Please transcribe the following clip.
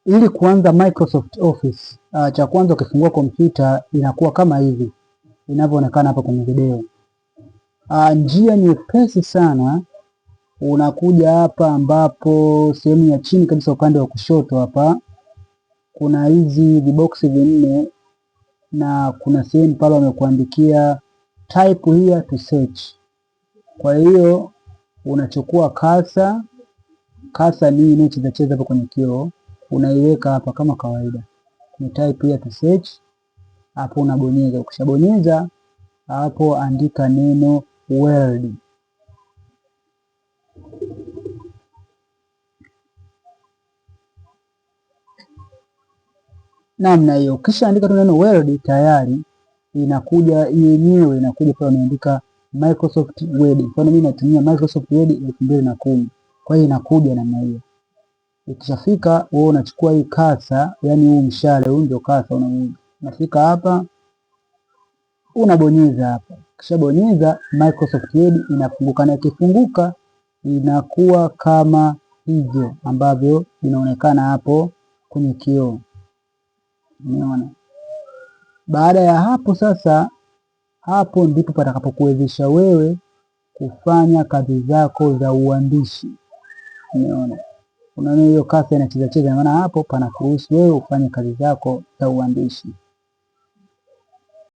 Ili kuanza Microsoft Office, cha kwanza ukifungua kompyuta inakuwa kama hivi inavyoonekana hapa kwenye video. Njia nyepesi sana, unakuja hapa ambapo sehemu ya chini kabisa upande wa kushoto hapa kuna hizi viboksi vinne na kuna sehemu pale wamekuandikia type here to search. Kwa hiyo unachukua cursor, cursor ni inayocheza cheza hapo kwenye kioo, unaiweka hapa kama kawaida, ni type here to search hapo unabonyeza. Ukishabonyeza hapo, andika neno Word. Namna hiyo, kisha andika tu neno Word, tayari inakuja yenyewe, inakuja pale umeandika Microsoft Word. Mfano mimi natumia Microsoft Word 2010, kwa hiyo inakuja namna hiyo. Ikishafika wewe unachukua hii cursor, yani huu mshale huu ndio cursor, unafika hapa unabonyeza hapa. Ukishabonyeza Microsoft Word inafunguka, na ikifunguka inakuwa kama hivyo ambavyo inaonekana hapo kwenye kioo. Umeona? Baada ya hapo sasa, hapo ndipo patakapokuwezesha wewe kufanya kazi zako za uandishi. Umeona? Unaona hiyo cursor inacheza cheza, maana hapo panakuruhusu wewe ufanye kazi zako za uandishi.